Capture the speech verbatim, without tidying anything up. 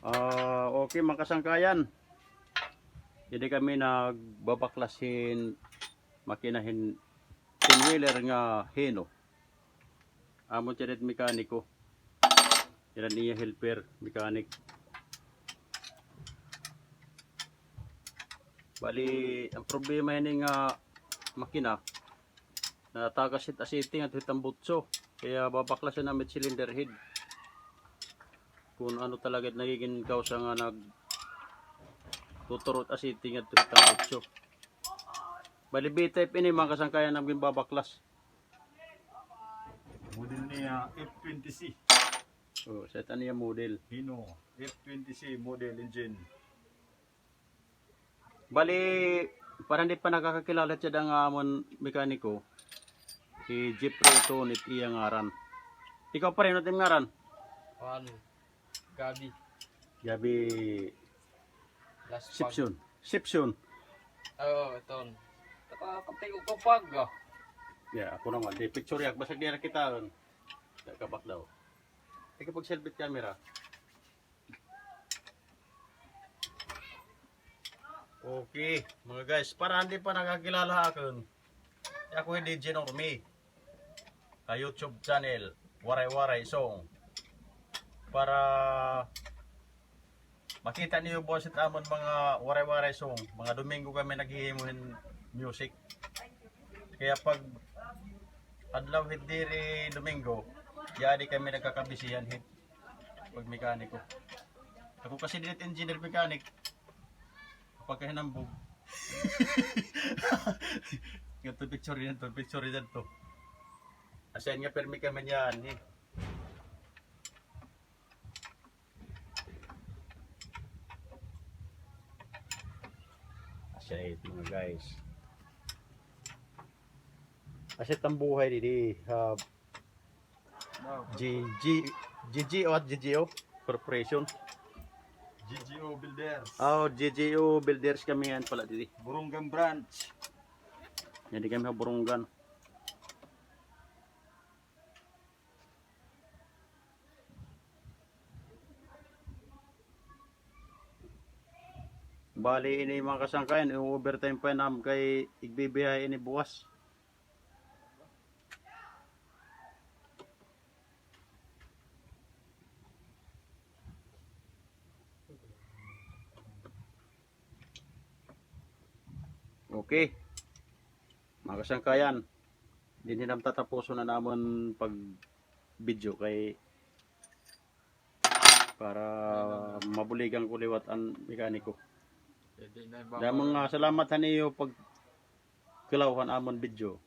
Ah, okay, mga kasangkayan. Didi kami nagbabaklas hin makina hin ten-wheeler nga Hino. Amon siya dit mekaniko. Yana an iya helper, mechanic. Bali, an problema hini nga makina, natagas it asiti ngadto hit tambutso. Kaya babaklasan namin it cylinder head. Kung ano talaga it nagigin kawsa nga nagtuturo it asiti ngadto hit tambutso. Bali, B-type ini, mga kasangkayan, an ginbabaklas. Model niya F twenty C. Oh, sa ita niya model. Hino, F twenty C model engine. Bali, para hindi pa nakakakilala siya nga amon mekaniko, si Jeffrey Uton it iya ngaran. Ikaw, pare, ano it im ngaran? Kuan, Gabi. Gabi. Last Sipson. Sipson. Oo, iton. Nakakapay ko kapag, ah. Yeah, ako naman. Di, picture yak. Basag di na kita. Kabak daw. Ikaw pag-selfie camera. Okay, mga guys, para hindi pa nakakilala ha akon, ako hi D J Normie, ha YouTube channel, Waray Waray Song. Para makita niyo buwas it amon mga Waray Waray Song, mga Domingo kami naghihimo hin music. Kaya pag adlaw hit diri Domingo, yadi kami nagkakabisihan hit pagmekaniko. Ako kasi diri engineer mechanic. Pagkahinambog. Ngadto picture yan to, picture yan to. Asya nga permi kami niyan, eh. Asya it, mga guys. Asya it an buhay didi, ah, G G, G G O at G G O Corporation. G G O Builders. Oh, G G O Builders kami yan pala didi. Borongan branch. Didi kami ha Borongan. Bali, ini mga kasangkayan, i-overtime pa naman kay igbibiyahe ini buwas. Okay. Mga kasangkayan, dinhi nam tatapuson an amon pag-video kay para mabuligan ko liwat an mekaniko. Damo nga salamat han iyo pagkulaw han amon video.